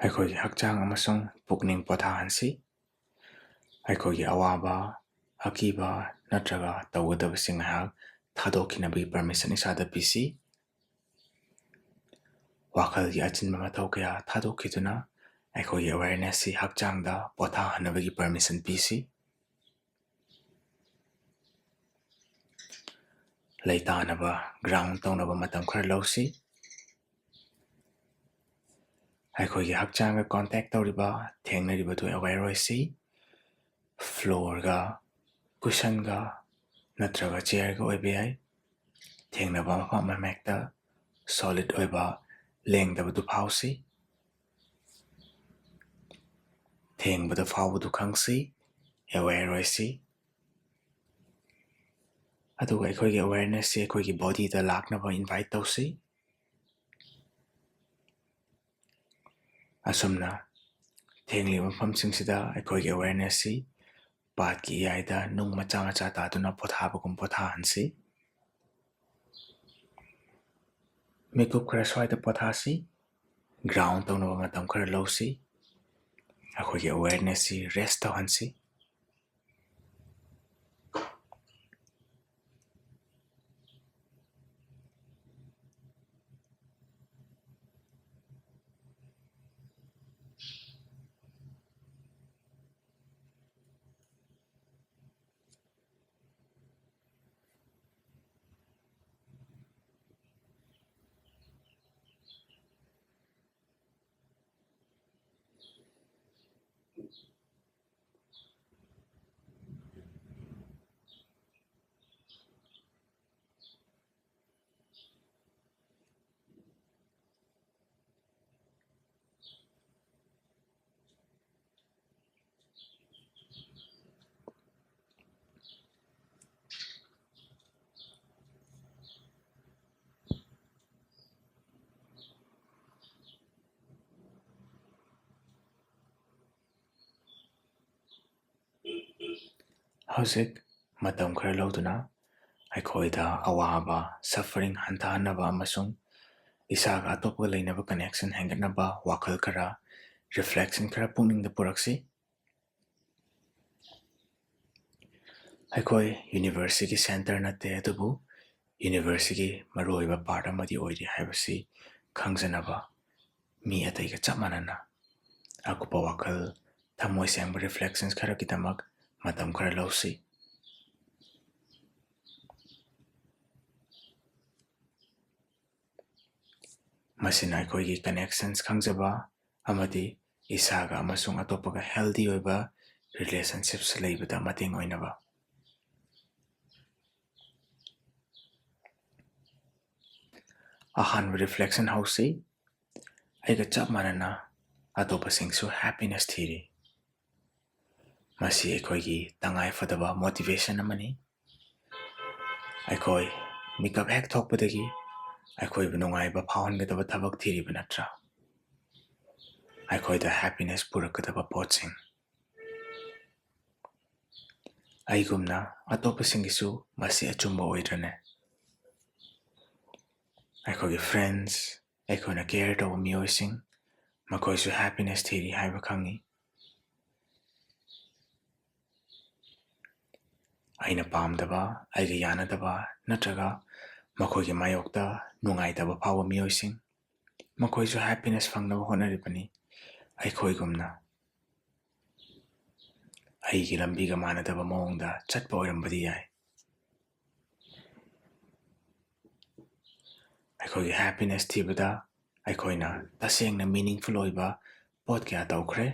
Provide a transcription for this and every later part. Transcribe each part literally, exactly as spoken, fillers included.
ꯑꯩꯈꯣꯏꯒꯤ ꯍꯛꯆꯥꯡ ꯑꯃꯁꯨꯡ ꯄꯨꯛꯅꯤꯡ ꯄꯣꯊꯥꯍꯟꯁꯤ꯫ ꯑꯩꯈꯣꯏꯒꯤ ꯑꯋꯥꯕ, ꯑꯀꯤꯕ ꯅꯠꯇ꯭ꯔꯒ ꯇꯧꯒꯗꯕꯁꯤꯡ ꯉꯥꯏꯍꯥꯛ ꯊꯥꯗꯣꯛꯈꯤꯅꯕꯒꯤ permission ꯏꯁꯥꯗ ꯄꯤꯁꯤ꯫ ꯋꯥꯈꯜꯒꯤ ꯑꯆꯤꯟꯕ ꯃꯊꯧ ꯀꯌꯥ ꯊꯥꯗꯣꯛꯈꯤꯗꯨꯅ ꯑꯩꯈꯣꯏꯒꯤ awarenessꯁꯤ ꯍꯛꯆꯥꯡꯗ ꯄꯣꯊꯥꯍꯟꯅꯕꯒꯤ permission ꯄꯤꯁꯤ꯫ ꯂꯩꯇꯥꯅꯕ, ground ꯇꯧꯅꯕ ꯃꯇꯝ ꯈꯔ ꯂꯧꯁꯤ꯫ ꯑꯩꯈꯣꯏꯒꯤ ꯍꯛꯆꯥꯡꯒ contact ꯇꯧꯔꯤꯕ, ꯊꯦꯡꯅꯔꯤꯕꯗꯨ aware ꯑꯣꯏꯁꯤ꯫ Floorꯒ, cushionꯒ ꯅꯠꯇ꯭ꯔꯒ chairꯒ ꯑꯣꯏꯕ ꯌꯥꯏ꯫ ꯊꯦꯡꯅꯕ ꯃꯐꯝ ꯑꯃꯍꯦꯛꯇ solid ꯑꯣꯏꯕ, ꯂꯦꯡꯗꯕꯗꯨ ꯐꯥꯎꯁꯤ꯫ ꯊꯦꯡꯕꯗ ꯐꯥꯎꯕꯗꯨ ꯈꯪꯁꯤ, aware ꯑꯣꯏꯁꯤ꯫ ꯑꯗꯨꯒ ꯑꯩꯈꯣꯏꯒꯤ awarenessꯁꯤ ꯑꯩꯈꯣꯏꯒꯤ bodyꯗ ꯂꯥꯛꯅꯕ invite ꯇꯧꯁꯤ꯫ ꯑꯁꯨꯝꯅ ꯊꯦꯡꯂꯤꯕ ꯃꯐꯝꯁꯤꯡꯁꯤꯗ ꯑꯩꯈꯣꯏꯒꯤ awarenessꯁꯤ ꯄꯥꯠꯀꯤ ꯏꯌꯥꯏꯗ ꯅꯨꯡ ꯃꯆꯥ ꯃꯆꯥ ꯇꯥꯗꯨꯅ ꯄꯣꯊꯥꯕꯒꯨꯝ ꯄꯣꯊꯥꯍꯟꯁꯤ꯫ ꯃꯤꯀꯨꯞ ꯈꯔ ꯁ꯭ꯋꯥꯏꯗ ꯄꯣꯊꯥꯁꯤ꯫ Ground ꯇꯧꯅꯕ ꯃꯇꯝ ꯈꯔ ꯂꯧꯁꯤ꯫ ꯑꯩꯈꯣꯏꯒꯤ awarenessꯁꯤ rest ꯇꯧꯍꯟꯁꯤ꯫ ꯍꯧꯖꯤꯛ ꯃꯇꯝ ꯈꯔ ꯂꯧꯗꯨꯅ ꯑꯩꯈꯣꯏꯗ ꯑꯋꯥꯕ, suffering ꯍꯟꯊꯍꯟꯅꯕ ꯑꯃꯁꯨꯡ ꯏꯁꯥꯒ ꯑꯇꯣꯞꯄꯒ ꯂꯩꯅꯕ connection ꯍꯦꯟꯒꯠꯅꯕ ꯋꯥꯈꯜ ꯈꯔ reflection ꯈꯔ ꯄꯨꯛꯅꯤꯡꯗ ꯄꯨꯔꯛꯁꯤ꯫ ꯑꯩꯈꯣꯏ universeꯁꯤꯒꯤ center ꯅꯠꯇꯦ, ꯑꯗꯨꯕꯨ universeꯁꯤꯒꯤ ꯃꯔꯨꯑꯣꯏꯕ part ꯑꯃꯗꯤ ꯑꯣꯏꯔꯤ ꯍꯥꯏꯕꯁꯤ ꯈꯪꯖꯅꯕ ꯃꯤ ꯑꯇꯩꯒ ꯆꯞ ꯃꯥꯟꯅꯅ ꯑꯀꯨꯞꯄ ꯋꯥꯈꯜ, ꯊꯃꯣꯏ ꯁꯦꯡꯕ reflections ꯈꯔꯒꯤꯗꯃꯛ ꯃꯇꯝ ꯈꯔ ꯂꯧꯁꯤ꯫ ꯃꯁꯤꯅ ꯑꯩꯈꯣꯏꯒꯤ connections ꯈꯪꯖꯕ ꯑꯃꯗꯤ ꯏꯁꯥꯒ ꯑꯃꯁꯨꯡ ꯑꯇꯣꯞꯄꯒ healthy ꯑꯣꯏꯕ relationships ꯂꯩꯕꯗ ꯃꯇꯦꯡ ꯑꯣꯏꯅꯕ꯫ ꯑꯍꯥꯟꯕ reflection ꯍꯧꯁꯤ꯫ ꯑꯩꯒ ꯆꯞ ꯃꯥꯟꯅꯅ ꯑꯇꯣꯞꯄꯁꯤꯡꯁꯨ happiness ꯊꯤꯔꯤ꯫ ꯃꯁꯤ ꯑꯩꯈꯣꯏꯒꯤ ꯇꯉꯥꯏ ꯐꯗꯕ motivation ꯑꯃꯅꯤ꯫ ꯑꯩꯈꯣꯏ ꯃꯤꯀꯞ ꯍꯦꯛ ꯊꯣꯛꯄꯗꯒꯤ ꯑꯩꯈꯣꯏꯕꯨ ꯅꯨꯡꯉꯥꯏꯕ ꯐꯥꯎꯍꯟꯒꯗꯕ ꯊꯕꯛ ꯊꯤꯔꯤꯕ ꯅꯠꯇ꯭ꯔꯥ? ꯑꯩꯈꯣꯏꯗ happiness ꯄꯨꯔꯛꯀꯗꯕ ꯄꯣꯠꯁꯤꯡ꯫ ꯑꯩꯒꯨꯝꯅ ꯑꯇꯣꯞꯄꯁꯤꯡꯒꯤꯁꯨ ꯃꯁꯤ ꯑꯆꯨꯝꯕ ꯑꯣꯏꯗ꯭ꯔꯅꯦ? ꯑꯩꯈꯣꯏꯒꯤ friends, ꯑꯩꯈꯣꯏꯅ care ꯇꯧꯕ ꯃꯤꯑꯣꯏꯁꯤꯡ, ꯃꯈꯣꯏꯁꯨ happiness ꯊꯤꯔꯤ ꯍꯥꯏꯕ ꯈꯪꯉꯤ꯫ ꯑꯩꯅ ꯄꯥꯝꯗꯕ, ꯑꯩꯒ ꯌꯥꯅꯗꯕ ꯅꯠꯇ꯭ꯔꯒ ꯃꯈꯣꯏꯒꯤ ꯃꯥꯌꯣꯛꯇ ꯅꯨꯡꯉꯥꯏꯇꯕ ꯐꯥꯎꯕ ꯃꯤꯑꯣꯏꯁꯤꯡ, ꯃꯈꯣꯏꯁꯨ happiness ꯐꯪꯅꯕ ꯍꯣꯠꯅꯔꯤꯕꯅꯤ꯫ ꯑꯩꯈꯣꯏꯒꯨꯝꯅ ꯑꯩꯒꯤ ꯂꯝꯕꯤꯒ ꯃꯥꯟꯅꯗꯕ ꯃꯑꯣꯡꯗ ꯆꯠꯄ ꯑꯣꯏꯔꯝꯕꯗꯤ ꯌꯥꯏ꯫ ꯑꯩꯈꯣꯏꯒꯤ happiness ꯊꯤꯕꯗ ꯑꯩꯈꯣꯏꯅ ꯇꯁꯦꯡꯅ meaningful ꯑꯣꯏꯕ ꯄꯣꯠ ꯀꯌꯥ ꯇꯧꯈ꯭ꯔꯦ꯫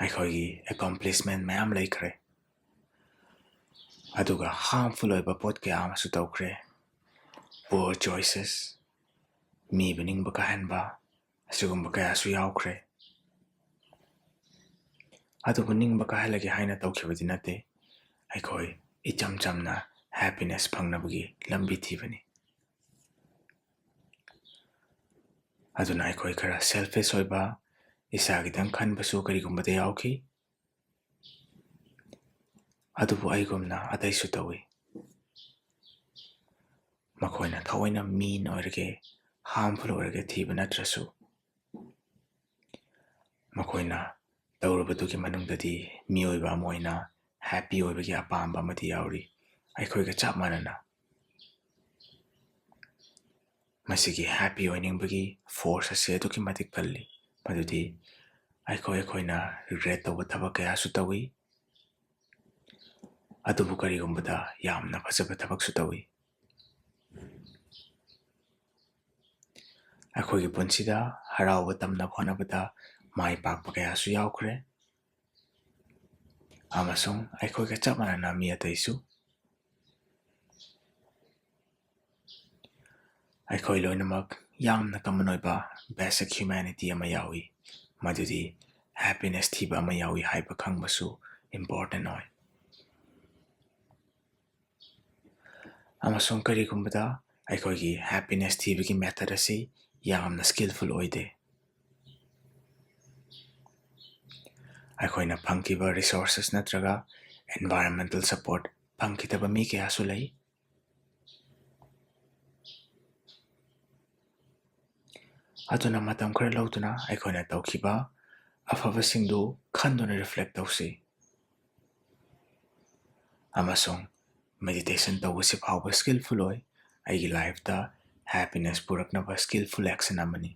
ꯑꯩꯈꯣꯏꯒꯤ accomplishment ꯃꯌꯥꯝ ꯂꯩꯈ꯭ꯔꯦ꯫ ꯑꯗꯨꯒ harmful ꯑꯣꯏꯕ ꯄꯣꯠ ꯀꯌꯥ ꯑꯃꯁꯨ ꯇꯧꯈ꯭ꯔꯦ꯫ Poor choices, ꯃꯤꯕꯨ ꯅꯤꯡꯕ ꯀꯥꯏꯍꯟꯕ, ꯑꯁꯤꯒꯨꯝꯕ ꯀꯌꯥꯁꯨ ꯌꯥꯎꯈ꯭ꯔꯦ꯫ ꯑꯗꯨꯕꯨ ꯅꯤꯡꯕ ꯀꯥꯏꯍꯜꯂꯒꯦ ꯍꯥꯏꯅ ꯇꯧꯈꯤꯕꯗꯤ ꯅꯠꯇꯦ꯫ ꯑꯩꯈꯣꯏ ꯏꯆꯝ ꯆꯝꯅ happiness ꯐꯪꯅꯕꯒꯤ ꯂꯝꯕꯤ ꯊꯤꯕꯅꯤ꯫ ꯑꯗꯨꯅ ꯑꯩꯈꯣꯏ ꯈꯔ selfish ꯑꯣꯏꯕ, ꯏꯁꯥꯒꯤꯗꯪ ꯈꯟꯕꯁꯨ ꯀꯔꯤꯒꯨꯝꯕꯗ ꯌꯥꯎꯈꯤ꯫ ꯑꯗꯨꯕꯨ ꯑꯩꯒꯨꯝꯅ ꯑꯇꯩꯁꯨ ꯇꯧꯏ꯫ ꯃꯈꯣꯏꯅ ꯊꯑꯣꯏꯅ mean ꯑꯣꯏꯔꯒꯦ, harmful ꯑꯣꯏꯔꯒꯦ ꯊꯤꯕ ꯅꯠꯇ꯭ꯔꯁꯨ, ꯃꯈꯣꯏꯅ ꯇꯧꯔꯨꯕꯗꯨꯒꯤ ꯃꯅꯨꯡꯗꯗꯤ ꯃꯤꯑꯣꯏꯕ ꯑꯃ ꯑꯣꯏꯅ happy ꯑꯣꯏꯕꯒꯤ ꯑꯄꯥꯝꯕ ꯑꯃꯗꯤ ꯌꯥꯎꯔꯤ꯫ ꯑꯩꯈꯣꯏꯒ ꯆꯞ ꯃꯥꯟꯅꯅ ꯃꯁꯤꯒꯤ happy ꯑꯣꯏꯅꯤꯡꯕꯒꯤ force ꯑꯁꯤ ꯑꯗꯨꯛꯀꯤ ꯃꯇꯤꯛ ꯀꯜꯂꯤ꯫ ꯃꯗꯨꯗꯤ ꯑꯩꯈꯣꯏ ꯑꯩꯈꯣꯏꯅ regret ꯇꯧꯕ ꯊꯕꯛ ꯀꯌꯥꯁꯨ ꯇꯧꯏ꯫ ꯑꯗꯨꯕꯨ ꯀꯔꯤꯒꯨꯝꯕꯗ ꯌꯥꯝꯅ ꯐꯖꯕ ꯊꯕꯛꯁꯨ ꯇꯧꯏ꯫ ꯑꯩꯈꯣꯏꯒꯤ ꯄꯨꯟꯁꯤꯗ ꯍꯔꯥꯎꯕ ꯇꯝꯅꯕ ꯍꯣꯠꯅꯕꯗ ꯃꯥꯏ ꯄꯥꯛꯄ ꯀꯌꯥꯁꯨ ꯌꯥꯎꯈ꯭ꯔꯦ꯫ ꯑꯃꯁꯨꯡ ꯑꯩꯈꯣꯏꯒ ꯆꯞ ꯃꯥꯟꯅꯅ ꯃꯤ ꯑꯇꯩꯁꯨ꯫ ꯑꯩꯈꯣꯏ ꯂꯣꯏꯅꯃꯛ ꯌꯥꯝꯅ common ꯑꯣꯏꯕ basic humanity ꯑꯃ ꯌꯥꯎꯏ, ꯃꯗꯨꯗꯤ happiness ꯊꯤꯕ ꯑꯃ ꯌꯥꯎꯏ ꯍꯥꯏꯕ ꯈꯪꯕꯁꯨ important ꯑꯣꯏ꯫ ꯑꯃꯁꯨꯡ ꯀꯔꯤꯒꯨꯝꯕꯗ ꯑꯩꯈꯣꯏꯒꯤ happiness ꯊꯤꯕꯒꯤ method ꯑꯁꯤ ꯌꯥꯝꯅ skillful ꯑꯣꯏꯗꯦ꯫ ꯑꯩꯈꯣꯏꯅ ꯐꯪꯈꯤꯕ resources ꯅꯠꯇ꯭ꯔꯒ environmental support ꯐꯪꯈꯤꯗꯕ ꯃꯤ ꯀꯌꯥꯁꯨ ꯂꯩ꯫ ꯑꯗꯨꯅ ꯃꯇꯝ ꯈꯔ ꯂꯧꯗꯨꯅ ꯑꯩꯈꯣꯏꯅ ꯇꯧꯈꯤꯕ ꯑꯐꯕꯁꯤꯡꯗꯨ ꯈꯟꯗꯨꯅ reflect ꯇꯧꯁꯤ꯫ ꯑꯃꯁꯨꯡ meditation ꯇꯧꯕꯁꯤ ꯐꯥꯎꯕ skillful ꯑꯣꯏ꯫ ꯑꯩꯒꯤ lifeꯇ happiness ꯄꯨꯔꯛꯅꯕ skillful action ꯑꯃꯅꯤ꯫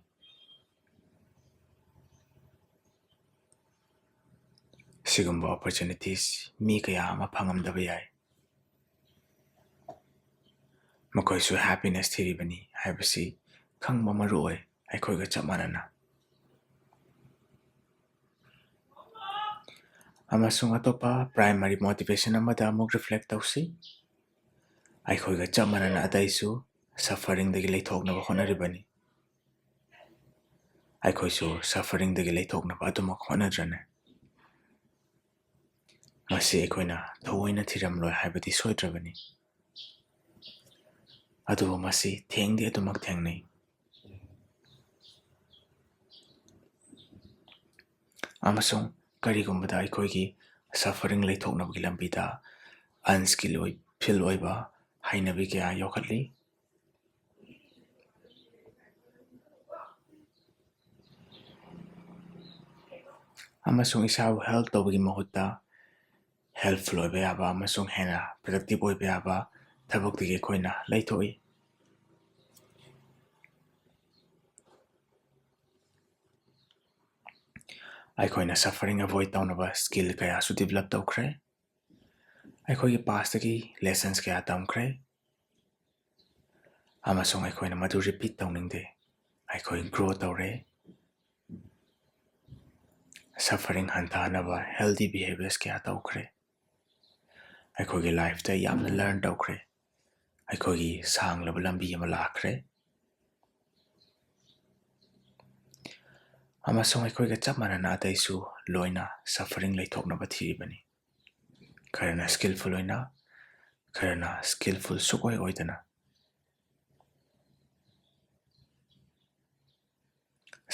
ꯁꯤꯒꯨꯝꯕ opportunities ꯃꯤ ꯀꯌꯥ ꯑꯃ ꯐꯪꯉꯝꯗꯕ ꯌꯥꯏ꯫ ꯃꯈꯣꯏꯁꯨ happiness ꯊꯤꯔꯤꯕꯅꯤ ꯍꯥꯏꯕꯁꯤ ꯈꯪꯕ ꯃꯔꯨ ꯑꯣꯏ, ꯑꯩꯈꯣꯏꯒ ꯆꯞ ꯃꯥꯟꯅꯅ꯫ ꯑꯃꯁꯨꯡ ꯑꯇꯣꯞꯄ primary motivation ꯑꯃꯗ ꯑꯃꯨꯛ reflect ꯇꯧꯁꯤ꯫ ꯑꯩꯈꯣꯏꯒ ꯆꯞ ꯃꯥꯟꯅꯅ ꯑꯇꯩꯁꯨ sufferingꯗꯒꯤ ꯂꯩꯊꯣꯛꯅꯕ ꯍꯣꯠꯅꯔꯤꯕꯅꯤ꯫ ꯑꯩꯈꯣꯏꯁꯨ sufferingꯗꯒꯤ ꯂꯩꯊꯣꯛꯅꯕ ꯑꯗꯨꯃꯛ ꯍꯣꯠꯅꯗ꯭ꯔꯅꯦ? ꯃꯁꯤ ꯑꯩꯈꯣꯏꯅ ꯊꯑꯣꯏꯅ ꯊꯤꯔꯝꯂꯣꯏ ꯍꯥꯏꯕꯗꯤ ꯁꯣꯏꯗ꯭ꯔꯕꯅꯤ꯫ ꯑꯗꯨꯕꯨ ꯃꯁꯤ ꯊꯦꯡꯗꯤ ꯑꯗꯨꯃꯛ ꯊꯦꯡꯅꯩ꯫ ꯑꯃꯁꯨꯡ ꯀꯔꯤꯒꯨꯝꯕꯗ ꯑꯩꯈꯣꯏꯒꯤ suffering ꯂꯩꯊꯣꯛꯅꯕꯒꯤ ꯂꯝꯕꯤꯗ unskillful ꯑꯣꯏꯕ ꯍꯩꯅꯕꯤ ꯀꯌꯥ ꯌꯣꯛꯈꯠꯂꯤ꯫ ꯑꯃꯁꯨꯡ ꯏꯁꯥꯕꯨ help ꯇꯧꯕꯒꯤ ꯃꯍꯨꯠꯇ helpful ꯑꯣꯏꯕ ꯌꯥꯕ ꯑꯃꯁꯨꯡ ꯍꯦꯟꯅ productive ꯑꯣꯏꯕ ꯌꯥꯕ ꯊꯕꯛꯇꯒꯤ ꯑꯩꯈꯣꯏꯅ ꯂꯩꯊꯣꯛꯏ꯫ ꯑꯩꯈꯣꯏꯅ suffering avoid ꯇꯧꯅꯕ skill ꯀꯌꯥꯁꯨ develop ꯇꯧꯈ꯭ꯔꯦ꯫ ꯑꯩꯈꯣꯏꯒꯤ pastꯇꯒꯤ lessons ꯀꯌꯥ ꯇꯝꯈ꯭ꯔꯦ, ꯑꯃꯁꯨꯡ ꯑꯩꯈꯣꯏꯅ ꯃꯗꯨ repeat ꯇꯧꯅꯤꯡꯗꯦ꯫ ꯑꯩꯈꯣꯏ grow ꯇꯧꯔꯦ꯫ Suffering ꯍꯟꯊꯍꯟꯅꯕ healthy behaviours ꯀꯌꯥ ꯇꯧꯈ꯭ꯔꯦ꯫ ꯑꯩꯈꯣꯏꯒꯤ lifeꯇ ꯌꯥꯝꯅ learn ꯇꯧꯈ꯭ꯔꯦ꯫ ꯑꯩꯈꯣꯏꯒꯤ ꯁꯥꯡꯂꯕ ꯂꯝꯕꯤ ꯑꯃ ꯂꯥꯛꯈ꯭ꯔꯦ꯫ ꯑꯃꯁꯨꯡ ꯑꯩꯈꯣꯏꯒ ꯆꯞ ꯃꯥꯟꯅꯅ ꯑꯇꯩꯁꯨ ꯂꯣꯏꯅ suffering ꯂꯩꯊꯣꯛꯅꯕ ꯊꯤꯔꯤꯕꯅꯤ꯫ ꯈꯔꯅ skillful ꯑꯣꯏꯅ, ꯈꯔꯅ skillful ꯁꯨꯛꯑꯣꯏ ꯑꯣꯏꯗꯅ꯫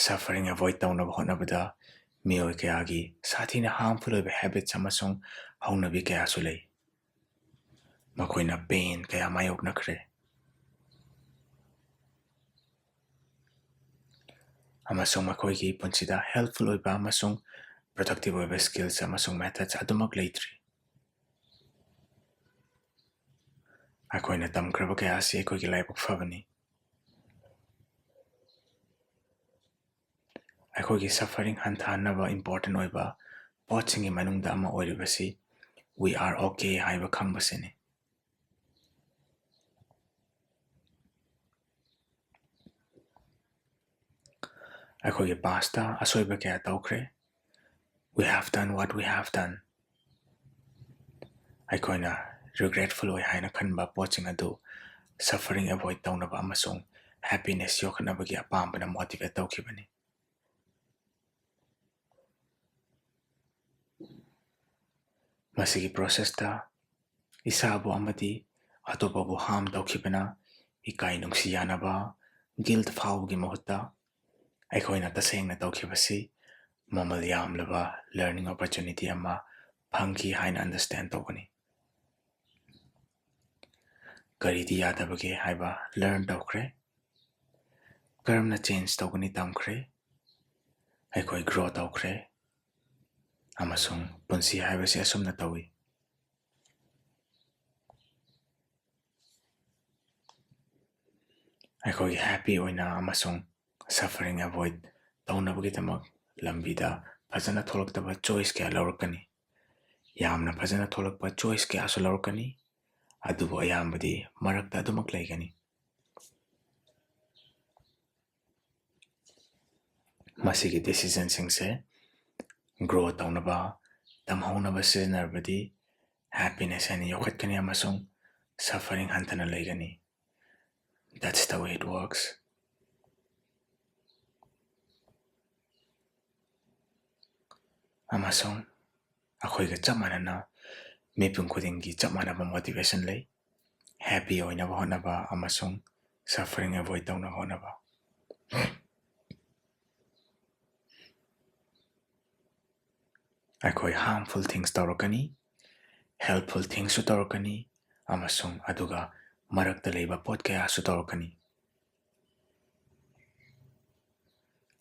Suffering avoid ꯇꯧꯅꯕ ꯍꯣꯠꯅꯕꯗ ꯃꯤꯑꯣꯏ ꯀꯌꯥꯒꯤ ꯁꯥꯊꯤꯅ harmful ꯑꯣꯏꯕ habits ꯑꯃꯁꯨꯡ ꯍꯧꯅꯕꯤ ꯀꯌꯥꯁꯨ ꯂꯩ꯫ ꯃꯈꯣꯏꯅ pain ꯀꯌꯥ ꯃꯥꯌꯣꯛꯅꯈ꯭ꯔꯦ꯫ ꯑꯃꯁꯨꯡ ꯃꯈꯣꯏꯒꯤ ꯄꯨꯟꯁꯤꯗ helpful ꯑꯣꯏꯕ ꯑꯃꯁꯨꯡ productive ꯑꯣꯏꯕ skills ꯑꯃꯁꯨꯡ methods ꯑꯗꯨꯃꯛ ꯂꯩꯇ꯭ꯔꯤ꯫ ꯑꯩꯈꯣꯏꯅ ꯇꯝꯈ꯭ꯔꯕ ꯀꯌꯥ ꯑꯁꯤ ꯑꯩꯈꯣꯏꯒꯤ ꯂꯥꯏꯕꯛ ꯐꯕꯅꯤ꯫ ꯑꯩꯈꯣꯏꯒꯤ suffering ꯍꯟꯊꯍꯟꯅꯕ important ꯑꯣꯏꯕ ꯄꯣꯠꯁꯤꯡꯒꯤ ꯃꯅꯨꯡꯗ ꯑꯃ ꯑꯣꯏꯔꯤꯕꯁꯤ we are okay ꯍꯥꯏꯕ ꯈꯪꯕꯁꯤꯅꯤ꯫ ꯑꯩꯈꯣꯏꯒꯤ pastꯇ ꯑꯁꯣꯏꯕ ꯀꯌꯥ ꯇꯧꯈ꯭ꯔꯦ꯫ We have done what we have done꯫ ꯑꯩꯈꯣꯏꯅ regretful ꯑꯣꯏ ꯍꯥꯏꯅ ꯈꯟꯕ ꯄꯣꯠꯁꯤꯡ ꯑꯗꯨ suffering avoid ꯇꯧꯅꯕ ꯑꯃꯁꯨꯡ happiness ꯌꯣꯛꯈꯠꯅꯕꯒꯤ ꯑꯄꯥꯝꯕꯅ motivate ꯇꯧꯈꯤꯕꯅꯤ꯫ ꯃꯁꯤꯒꯤ processꯇ ꯏꯁꯥꯕꯨ ꯑꯃꯗꯤ ꯑꯇꯣꯞꯄꯕꯨ harm ꯇꯧꯈꯤꯕꯅ ꯏꯀꯥꯏ ꯅꯨꯡꯁꯤ ꯌꯥꯅꯕ, guilt ꯐꯥꯎꯕꯒꯤ ꯃꯍꯨꯠꯇ ꯑꯩꯈꯣꯏꯅ ꯇꯁꯦꯡꯅ ꯇꯧꯈꯤꯕꯁꯤ ꯃꯃꯜ ꯌꯥꯝꯂꯕ learning opportunity ꯑꯃ ꯐꯪꯈꯤ ꯍꯥꯏꯅ understand ꯇꯧꯒꯅꯤ꯫ ꯀꯔꯤꯗꯤ ꯌꯥꯗꯕꯒꯦ ꯍꯥꯏꯕ learn ꯇꯧꯈ꯭ꯔꯦ꯫ ꯀꯔꯝꯅ change ꯇꯧꯒꯅꯤ ꯇꯝꯈ꯭ꯔꯦ꯫ ꯑꯩꯈꯣꯏ grow ꯇꯧꯈ꯭ꯔꯦ꯫ ꯑꯃꯁꯨꯡ ꯄꯨꯟꯁꯤ ꯍꯥꯏꯕꯁꯤ ꯑꯁꯨꯝꯅ ꯇꯧꯏ꯫ ꯑꯩꯈꯣꯏꯒꯤ happy ꯑꯣꯏꯅ ꯑꯃꯁꯨꯡ suffering avoid ꯇꯧꯅꯕꯒꯤꯗꯃꯛ ꯂꯝꯕꯤꯗ ꯐꯖꯅ ꯊꯣꯛꯂꯛꯇꯕ choice ꯀꯌꯥ ꯂꯧꯔꯛꯀꯅꯤ꯫ ꯌꯥꯝꯅ ꯐꯖꯅ ꯊꯣꯛꯂꯛꯄ choice ꯀꯌꯥꯁꯨ ꯂꯧꯔꯛꯀꯅꯤ, ꯑꯗꯨꯕꯨ ꯑꯌꯥꯝꯕꯗꯤ ꯃꯔꯛꯇ ꯑꯗꯨꯃꯛ ꯂꯩꯒꯅꯤ꯫ ꯃꯁꯤꯒꯤ decisionꯁꯤꯡꯁꯦ grow ꯇꯧꯅꯕ, ꯇꯝꯍꯧꯅꯕ ꯁꯤꯖꯤꯟꯅꯔꯕꯗꯤ happiness ꯍꯦꯟꯅ ꯌꯣꯛꯈꯠꯀꯅꯤ ꯑꯃꯁꯨꯡ suffering ꯍꯟꯊꯅ ꯂꯩꯒꯅꯤ꯫ That's the way it works. ꯑꯃꯁꯨꯡ ꯑꯩꯈꯣꯏꯒ ꯆꯞ ꯃꯥꯟꯅꯅ ꯃꯤꯄꯨꯝ ꯈꯨꯗꯤꯡꯒꯤ ꯆꯞ ꯃꯥꯟꯅꯕ motivation ꯂꯩ, happy ꯑꯣꯏꯅꯕ ꯍꯣꯠꯅꯕ ꯑꯃꯁꯨꯡ suffering avoid ꯇꯧꯅꯕ ꯍꯣꯠꯅꯕ꯫ ꯑꯩꯈꯣꯏ harmful things ꯇꯧꯔꯛꯀꯅꯤ, helpful thingsꯁꯨ ꯇꯧꯔꯛꯀꯅꯤ, ꯑꯃꯁꯨꯡ ꯑꯗꯨꯒ ꯃꯔꯛꯇ ꯂꯩꯕ ꯄꯣꯠ ꯀꯌꯥꯁꯨ ꯇꯧꯔꯛꯀꯅꯤ꯫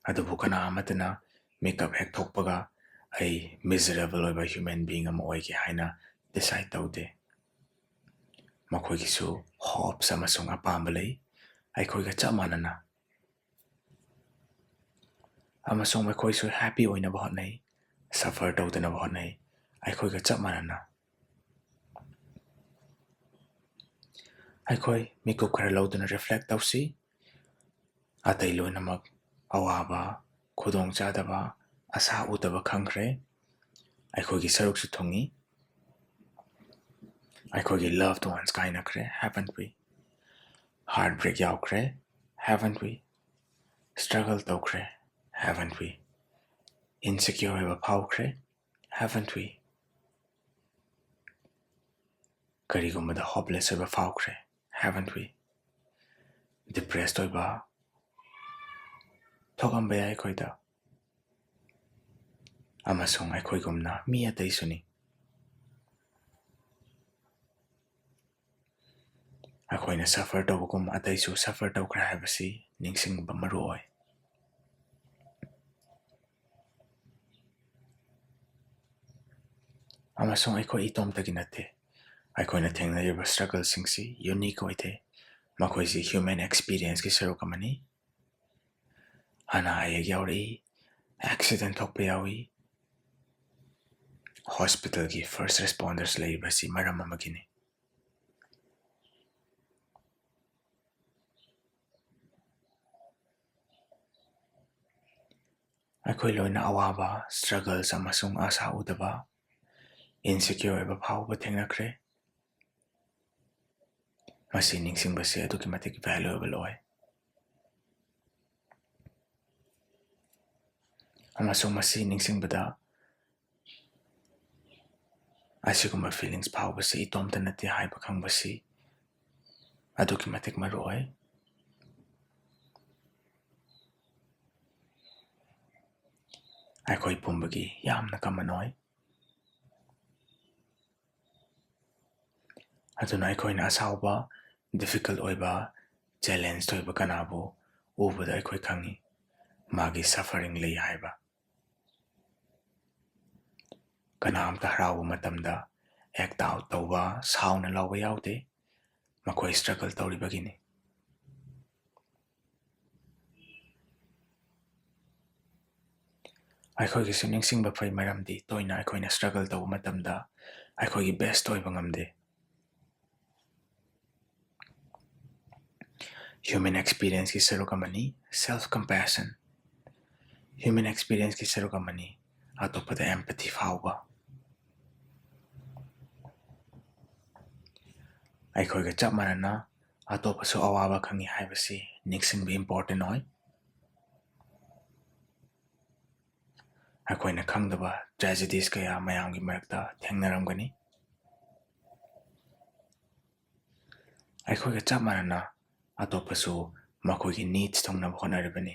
ꯑꯗꯨꯕꯨ ꯀꯅꯥ ꯑꯃꯠꯇꯅ ꯃꯤꯀꯞ ꯍꯦꯛ ꯊꯣꯛꯄꯒ ꯑꯩ miserable ꯑꯣꯏꯕ human being ꯑꯃ ꯑꯣꯏꯒꯦ ꯍꯥꯏꯅ decide ꯇꯧꯗꯦ꯫ ꯃꯈꯣꯏꯒꯤꯁꯨ hopes ꯑꯃꯁꯨꯡ ꯑꯄꯥꯝꯕ ꯂꯩ, ꯑꯩꯈꯣꯏꯒ ꯆꯞ ꯃꯥꯟꯅꯅ꯫ ꯑꯃꯁꯨꯡ ꯃꯈꯣꯏꯁꯨ happy ꯑꯣꯏꯅꯕ ꯍꯣꯠꯅꯩ, suffer ꯇꯧꯗꯅꯕ ꯍꯣꯠꯅꯩ, ꯑꯩꯈꯣꯏꯒ ꯆꯞ ꯃꯥꯟꯅꯅ꯫ ꯑꯩꯈꯣꯏ ꯃꯤꯀꯨꯞ ꯈꯔ ꯂꯧꯗꯨꯅ reflect ꯇꯧꯁꯤ꯫ ꯑꯇꯩ ꯂꯣꯏꯅꯃꯛ ꯑꯋꯥꯕ, ꯈꯨꯗꯣꯡꯆꯥꯗꯕ, ꯑꯁꯥ ꯎꯗꯕ ꯈꯪꯈ꯭ꯔꯦ꯫ ꯑꯩꯈꯣꯏꯒꯤ ꯁꯔꯨꯛꯁꯨ ꯊꯨꯡꯏ꯫ ꯑꯩꯈꯣꯏꯒꯤ loved ones ꯀꯥꯏꯅꯈ꯭ꯔꯦ, haven't we? Heartbreak ꯌꯥꯎꯈ꯭ꯔꯦ, haven't we? Struggle ꯇꯧꯈ꯭ꯔꯦ, haven't we? Insecure ꯑꯣꯏꯕ ꯐꯥꯎꯈ꯭ꯔꯦ, haven't we? ꯀꯔꯤꯒꯨꯝꯕꯗ hopeless ꯑꯣꯏꯕ ꯐꯥꯎꯈ꯭ꯔꯦ, haven't we? Depressed ꯑꯣꯏꯕ ꯊꯣꯛꯂꯝꯕ ꯌꯥꯏ ꯑꯩꯈꯣꯏꯗ꯫ ꯑꯃꯁꯨꯡ ꯑꯩꯈꯣꯏꯒꯨꯝꯅ ꯃꯤ ꯑꯇꯩꯁꯨꯅꯤ꯫ ꯑꯩꯈꯣꯏꯅ suffer ꯇꯧꯕꯒꯨꯝ ꯑꯇꯩꯁꯨ suffer ꯇꯧꯈ꯭ꯔꯦ ꯍꯥꯏꯕꯁꯤ ꯅꯤꯡꯁꯤꯡꯕ ꯃꯔꯨ ꯑꯣꯏ꯫ ꯑꯃꯁꯨꯡ ꯑꯩꯈꯣꯏ ꯏꯇꯣꯝꯇꯒꯤ ꯅꯠꯇꯦ꯫ ꯑꯩꯈꯣꯏꯅ ꯊꯦꯡꯅꯔꯤꯕ struggleꯁꯤꯡꯁꯤ unique ꯑꯣꯏꯗꯦ꯫ ꯃꯈꯣꯏꯁꯤ human experienceꯀꯤ ꯁꯔꯨꯛ ꯑꯃꯅꯤ꯫ ꯑꯅꯥ ꯑꯌꯦꯛ ꯌꯥꯎꯔꯛꯏ, accident ꯊꯣꯛꯄ ꯌꯥꯎꯏ꯫ Hospitalꯒꯤ first responders ꯂꯩꯔꯤꯕꯁꯤ ꯃꯔꯝ ꯑꯃꯒꯤꯅꯤ꯫ ꯑꯩꯈꯣꯏ ꯂꯣꯏꯅ ꯑꯋꯥꯕ, struggles ꯑꯃꯁꯨꯡ ꯑꯁꯥ ꯎꯗꯕ, insecure ꯑꯣꯏꯕ ꯐꯥꯎꯕ ꯊꯦꯡꯅꯈ꯭ꯔꯦ꯫ ꯃꯁꯤ ꯅꯤꯡꯁꯤꯡꯕꯁꯤ ꯑꯗꯨꯛꯀꯤ ꯃꯇꯤꯛ valuable ꯑꯣꯏ꯫ ꯑꯃꯁꯨꯡ ꯃꯁꯤ ꯅꯤꯡꯁꯤꯡꯕꯗ ꯑꯁꯤꯒꯨꯝꯕ feelings ꯐꯥꯎꯕꯁꯤ ꯏꯇꯣꯝꯇ ꯅꯠꯇꯦ ꯍꯥꯏꯕ ꯈꯪꯕꯁꯤ ꯑꯗꯨꯛꯀꯤ ꯃꯇꯤꯛ ꯃꯔꯨ ꯑꯣꯏ꯫ ꯑꯩꯈꯣꯏ ꯄꯨꯝꯕꯒꯤ ꯌꯥꯝꯅ common ꯑꯣꯏ꯫ ꯑꯗꯨꯅ ꯑꯩꯈꯣꯏꯅ ꯑꯁꯥꯎꯕ, difficult ꯑꯣꯏꯕ, challenge ꯑꯣꯏꯕ ꯀꯅꯥꯕꯨ ꯎꯕꯗ ꯑꯩꯈꯣꯏ ꯈꯪꯏ, ꯃꯥꯒꯤ suffering ꯂꯩ ꯍꯥꯏꯕ꯫ ꯀꯅꯥꯝꯇ ꯍꯔꯥꯎꯕ ꯃꯇꯝꯗ act out ꯇꯧꯕ, ꯁꯥꯎꯅ ꯂꯥꯎꯕ ꯌꯥꯎꯗꯦ꯫ ꯃꯈꯣꯏ struggle ꯇꯧꯔꯤꯕꯒꯤꯅꯤ꯫ ꯑꯩꯈꯣꯏꯒꯤꯁꯨ ꯅꯤꯡꯁꯤꯡꯕ ꯐꯩ, ꯃꯔꯝꯗꯤ ꯇꯣꯏꯅ ꯑꯩꯈꯣꯏꯅ struggle ꯇꯧꯕ ꯃꯇꯝꯗ ꯑꯩꯈꯣꯏꯒꯤ best ꯑꯣꯏꯕ ꯉꯝꯗꯦ꯫ Human experienceꯀꯤ ꯁꯔꯨꯛ ꯑꯃꯅꯤ self compassion꯫ Human experienceꯀꯤ ꯁꯔꯨꯛ ꯑꯃꯅꯤ ꯑꯇꯣꯞꯄꯗ empathy ꯐꯥꯎꯕ꯫ ꯑꯩꯈꯣꯏꯒ ꯆꯞ ꯃꯥꯟꯅꯅ ꯑꯇꯣꯞꯄꯁꯨ ꯑꯋꯥꯕ ꯈꯪꯉꯤ ꯍꯥꯏꯕꯁꯤ ꯅꯤꯡꯁꯤꯡꯕ important ꯑꯣꯏ꯫ ꯑꯩꯈꯣꯏꯅ ꯈꯪꯗꯕ tragedies ꯀꯌꯥ ꯃꯌꯥꯝꯒꯤ ꯃꯔꯛꯇ ꯊꯦꯡꯅꯔꯝꯒꯅꯤ꯫ ꯑꯩꯈꯣꯏꯒ ꯆꯞ ꯃꯥꯟꯅꯅ ꯑꯇꯣꯞꯄꯁꯨ ꯃꯈꯣꯏꯒꯤ needs ꯊꯨꯡꯅꯕ ꯍꯣꯠꯅꯔꯤꯕꯅꯤ꯫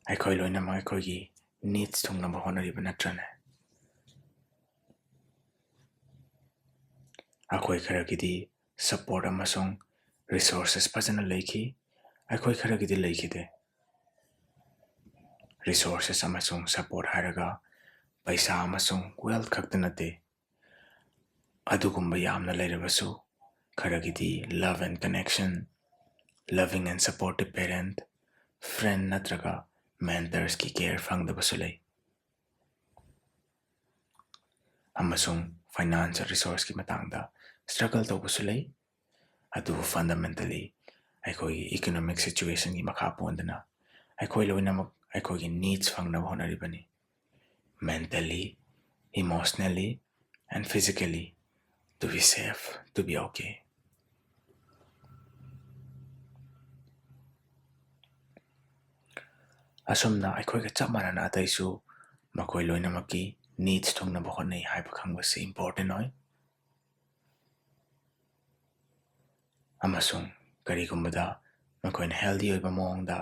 ꯑꯩꯈꯣꯏ ꯂꯣꯏꯅꯃꯛ ꯑꯩꯈꯣꯏꯒꯤ needs ꯊꯨꯡꯅꯕ ꯍꯣꯠꯅꯔꯤꯕ ꯅꯠꯇ꯭ꯔꯅꯦ? ꯑꯩꯈꯣꯏ ꯈꯔꯒꯤꯗꯤ support ꯑꯃꯁꯨꯡ resources ꯐꯖꯅ ꯂꯩꯈꯤ, ꯑꯩꯈꯣꯏ ꯈꯔꯒꯤꯗꯤ ꯂꯩꯈꯤꯗꯦ꯫ Resources ꯑꯃꯁꯨꯡ support ꯍꯥꯏꯔꯒ ꯄꯩꯁꯥ ꯑꯃꯁꯨꯡ wealth ꯈꯛꯇ ꯅꯠꯇꯦ꯫ ꯑꯗꯨꯒꯨꯝꯕ ꯌꯥꯝꯅ ꯂꯩꯔꯕꯁꯨ, ꯈꯔꯒꯤꯗꯤ love and connection, loving and supportive parent, friend ꯅꯠꯇ꯭ꯔꯒ mentorsꯀꯤ care ꯐꯪꯗꯕꯁꯨ ꯂꯩ꯫ ꯑꯃꯁꯨꯡ financial resourceꯀꯤ ꯃꯇꯥꯡꯗ struggle ꯇꯧꯕꯁꯨ ꯂꯩ꯫ ꯑꯗꯨꯕꯨ fundamentally ꯑꯩꯈꯣꯏꯒꯤ economic situationꯒꯤ ꯃꯈꯥ ꯄꯣꯟꯗꯅ ꯑꯩꯈꯣꯏ ꯂꯣꯏꯅꯃꯛ ꯑꯩꯈꯣꯏꯒꯤ needs ꯐꯪꯅꯕ ꯍꯣꯠꯅꯔꯤꯕꯅꯤ, mentally, emotionally and physically, to be safe, to be okay. ꯑꯁꯨꯝꯅ ꯑꯩꯈꯣꯏꯒ ꯆꯞ ꯃꯥꯟꯅꯅ ꯑꯇꯩꯁꯨ ꯃꯈꯣꯏ ꯂꯣꯏꯅꯃꯛꯀꯤ needs ꯊꯨꯡꯅꯕ ꯍꯣꯠꯅꯩ ꯍꯥꯏꯕ ꯈꯪꯕꯁꯤ important ꯑꯣꯏ꯫ ꯑꯃꯁꯨꯡ ꯀꯔꯤꯒꯨꯝꯕꯗ ꯃꯈꯣꯏꯅ healthy ꯑꯣꯏꯕ ꯃꯑꯣꯡꯗ,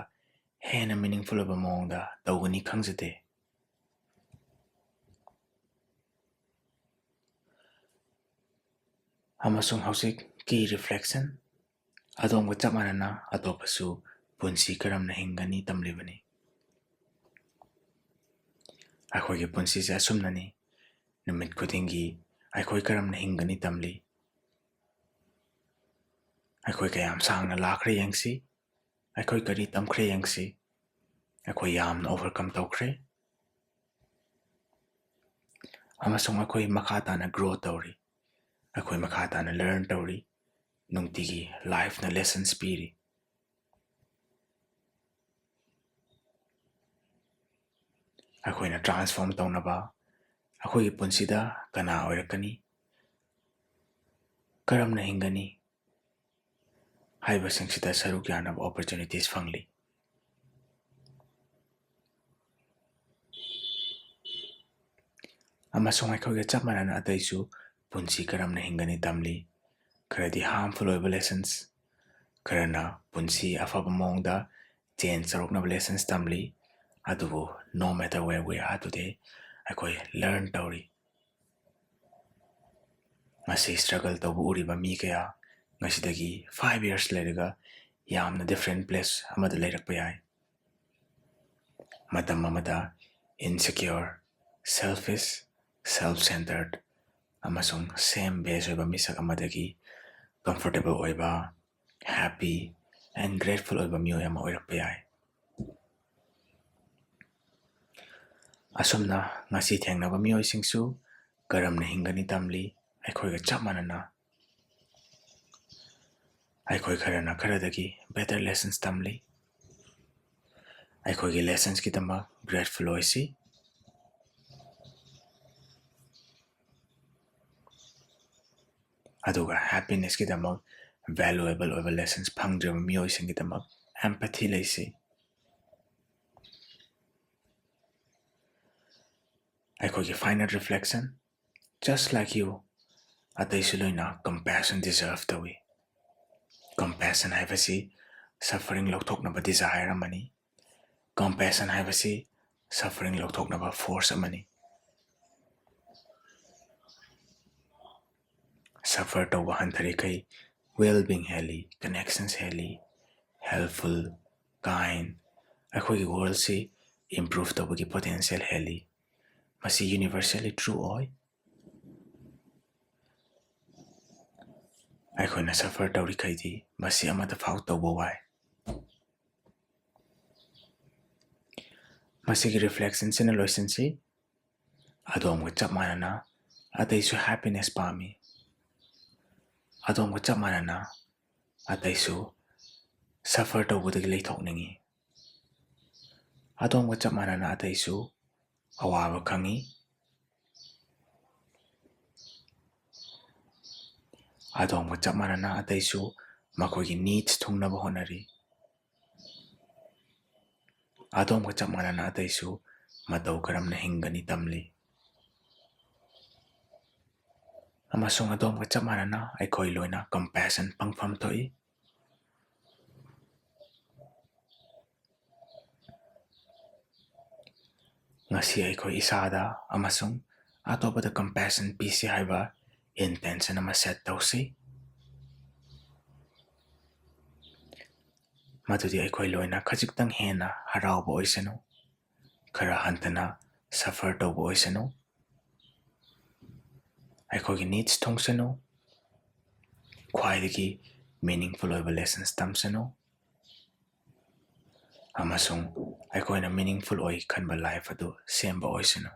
ꯍꯦꯟꯅ meaningful ꯑꯣꯏꯕ ꯃꯑꯣꯡꯗ ꯇꯧꯒꯅꯤ ꯈꯪꯖꯗꯦ꯫ ꯑꯃꯁꯨꯡ ꯍꯧꯖꯤꯛ key reflection, ꯑꯗꯣꯝꯒ ꯆꯞ ꯃꯥꯟꯅꯅ ꯑꯇꯣꯞꯄꯁꯨ ꯄꯨꯟꯁꯤ ꯀꯔꯝꯅ ꯍꯤꯡꯒꯅꯤ ꯇꯝꯂꯤꯕꯅꯤ꯫ ꯑꯩꯈꯣꯏꯒꯤ ꯄꯨꯟꯁꯤꯁꯦ ꯑꯁꯨꯝꯅꯅꯤ꯫ ꯅꯨꯃꯤꯠ ꯈꯨꯗꯤꯡꯒꯤ ꯑꯩꯈꯣꯏ ꯀꯔꯝꯅ ꯍꯤꯡꯒꯅꯤ ꯇꯝꯂꯤ꯫ ꯑꯩꯈꯣꯏ ꯀꯌꯥꯝ ꯁꯥꯡꯅ ꯂꯥꯛꯈ꯭ꯔꯦ ꯌꯦꯡꯁꯤ꯫ ꯑꯩꯈꯣꯏ ꯀꯔꯤ ꯇꯝꯈ꯭ꯔꯦ ꯌꯦꯡꯁꯤ꯫ ꯑꯩꯈꯣꯏ ꯌꯥꯝꯅ overcome ꯇꯧꯈ꯭ꯔꯦ꯫ ꯑꯃꯁꯨꯡ ꯑꯩꯈꯣꯏ ꯃꯈꯥ ꯇꯥꯅ grow ꯇꯧꯔꯤ꯫ ꯑꯩꯈꯣꯏ ꯃꯈꯥ ꯇꯥꯅ learn ꯇꯧꯔꯤ꯫ ꯅꯨꯡꯇꯤꯒꯤ lifeꯅ lessons ꯄꯤꯔꯤ꯫ ꯑꯩꯈꯣꯏꯅ transform ꯇꯧꯅꯕ, ꯑꯩꯈꯣꯏꯒꯤ ꯄꯨꯟꯁꯤꯗ ꯀꯅꯥ ꯑꯣꯏꯔꯛꯀꯅꯤ, ꯀꯔꯝꯅ ꯍꯤꯡꯒꯅꯤ ꯍꯥꯏꯕꯁꯤꯡꯁꯤꯗ ꯁꯔꯨꯛ ꯌꯥꯅꯕ opportunities ꯐꯪꯂꯤ꯫ ꯑꯃꯁꯨꯡ ꯑꯩꯈꯣꯏꯒ ꯆꯞ ꯃꯥꯟꯅꯅ ꯑꯇꯩꯁꯨ ꯄꯨꯟꯁꯤ ꯀꯔꯝꯅ ꯍꯤꯡꯒꯅꯤ ꯇꯝꯂꯤ꯫ ꯈꯔꯗꯤ harmful ꯑꯣꯏꯕ lessons, ꯈꯔꯅ ꯄꯨꯟꯁꯤ ꯑꯐꯕ ꯃꯑꯣꯡꯗ change ꯇꯧꯔꯛꯅꯕ lessons ꯇꯝꯂꯤ꯫ ꯑꯗꯨꯕꯨ no matter where we are today, ꯑꯩꯈꯣꯏ learn ꯇꯧꯔꯤ꯫ ꯉꯁꯤ struggle ꯇꯧꯕ ꯎꯔꯤꯕ ꯃꯤ ꯀꯌꯥ ꯉꯁꯤꯗꯒꯤ five years ꯂꯩꯔꯒ ꯌꯥꯝꯅ different place ꯑꯃꯗ ꯂꯩꯔꯛꯄ ꯌꯥꯏ꯫ ꯃꯇꯝ ꯑꯃꯗ insecure, selfish, self-centered ꯑꯃꯁꯨꯡ same base ꯑꯣꯏꯕ ꯃꯤꯁꯛ ꯑꯃꯗꯒꯤ comfortable ꯑꯣꯏꯕ, happy and grateful ꯑꯣꯏꯕ ꯃꯤꯑꯣꯏ ꯑꯃ ꯑꯣꯏꯔꯛꯄ ꯌꯥꯏ꯫ ꯑꯁꯨꯝꯅ ꯉꯁꯤ ꯊꯦꯡꯅꯕ ꯃꯤꯑꯣꯏꯁꯤꯡꯁꯨ ꯀꯔꯝꯅ ꯍꯤꯡꯒꯅꯤ ꯇꯝꯂꯤ꯫ ꯑꯩꯈꯣꯏꯒ ꯆꯞ ꯃꯥꯟꯅꯅ ꯑꯩꯈꯣꯏ ꯈꯔꯅ ꯈꯔꯗꯒꯤ better lessons ꯇꯝꯂꯤ꯫ ꯑꯩꯈꯣꯏꯒꯤ lessonsꯀꯤꯗꯃꯛ grateful ꯑꯣꯏꯁꯤ꯫ ꯑꯗꯨꯒ happinessꯀꯤꯗꯃꯛ valuable ꯑꯣꯏꯕ lessons ꯐꯪꯗ꯭ꯔꯤꯕ ꯃꯤꯑꯣꯏꯁꯤꯡꯒꯤꯗꯃꯛ empathy ꯂꯩꯁꯤ꯫ ꯑꯩꯈꯣꯏꯒꯤ final reflection, just like you, ꯑꯇꯩꯁꯨ ꯂꯣꯏꯅ compassion deserve ꯇꯧꯏ꯫ Compassion ꯍꯥꯏꯕꯁꯤ suffering ꯂꯧꯊꯣꯛꯅꯕ desire ꯑꯃꯅꯤ꯫ Compassion ꯍꯥꯏꯕꯁꯤ suffering ꯂꯧꯊꯣꯛꯅꯕ force ꯑꯃꯅꯤ꯫ Suffer ꯇꯧꯕ ꯍꯟꯊꯔꯤꯈꯩ well-being ꯍꯦꯜꯂꯤ, connections ꯍꯦꯜꯂꯤ, helpful, kind, ꯑꯩꯈꯣꯏꯒꯤ worldꯁꯤ improve ꯇꯧꯕꯒꯤ potential ꯍꯦꯜꯂꯤ꯫ ꯃꯁꯤ universally true ꯑꯣꯏ꯫ ꯑꯩꯈꯣꯏꯅ suffer ꯇꯧꯔꯤꯈꯩꯗꯤ ꯃꯁꯤ ꯑꯃꯠꯇ ꯐꯥꯎ ꯇꯧꯕ ꯋꯥꯏ꯫ ꯃꯁꯤꯒꯤ reflectionꯁꯤꯅ ꯂꯣꯏꯁꯤꯟꯁꯤ꯫ ꯑꯗꯣꯝꯒ ꯆꯞ ꯃꯥꯟꯅꯅ ꯑꯇꯩꯁꯨ happiness ꯄꯥꯝꯃꯤ꯫ ꯑꯗꯣꯝꯒ ꯆꯞ ꯃꯥꯟꯅꯅ ꯑꯇꯩꯁꯨ suffer ꯇꯧꯕꯗꯒꯤ ꯂꯩꯊꯣꯛꯅꯤꯡꯏ꯫ ꯑꯗꯣꯝꯒ ꯆꯞ ꯃꯥꯟꯅꯅ ꯑꯇꯩꯁꯨ ꯑꯋꯥꯕ ꯈꯪꯏ꯫ ꯑꯗꯣꯝꯒ ꯆꯞ ꯃꯥꯟꯅꯅ ꯑꯇꯩꯁꯨ ꯃꯈꯣꯏꯒꯤ needs ꯊꯨꯡꯅꯕ ꯍꯣꯠꯅꯔꯤ꯫ ꯑꯗꯣꯝꯒ ꯆꯞ ꯃꯥꯟꯅꯅ ꯑꯇꯩꯁꯨ ꯃꯇꯧ ꯀꯔꯝꯅ ꯍꯤꯡꯒꯅꯤ ꯇꯝꯂꯤ꯫ ꯑꯃꯁꯨꯡ ꯑꯗꯣꯝꯒ ꯆꯞ ꯃꯥꯟꯅꯅ ꯑꯩꯈꯣꯏ ꯂꯣꯏꯅ compassion ꯐꯪꯐꯝ ꯊꯣꯛꯏ꯫ ꯉꯁꯤ ꯑꯩꯈꯣꯏ ꯏꯁꯥꯗ ꯑꯃꯁꯨꯡ ꯑꯇꯣꯞꯄꯗ compassion ꯄꯤꯁꯤ ꯍꯥꯏꯕ intention ꯑꯃ set ꯇꯧꯁꯤ꯫ ꯃꯗꯨꯗꯤ ꯑꯩꯈꯣꯏ ꯂꯣꯏꯅ ꯈꯖꯤꯛꯇꯪ ꯍꯦꯟꯅ ꯍꯔꯥꯎꯕ ꯑꯣꯏꯁꯅꯨ, ꯈꯔ ꯍꯟꯊꯅ suffer ꯇꯧꯕ ꯑꯣꯏꯁꯅꯨ, ꯑꯩꯈꯣꯏꯒꯤ needs ꯊꯨꯡꯁꯅꯨ, ꯈ꯭ꯋꯥꯏꯗꯒꯤ meaningful ꯑꯣꯏꯕ lessons ꯇꯝꯁꯅꯨ, ꯑꯃꯁꯨꯡ ꯑꯩꯈꯣꯏꯅ meaningful ꯑꯣꯏ ꯈꯟꯕ life ꯑꯗꯨ ꯁꯦꯝꯕ ꯑꯣꯏꯁꯅꯨ꯫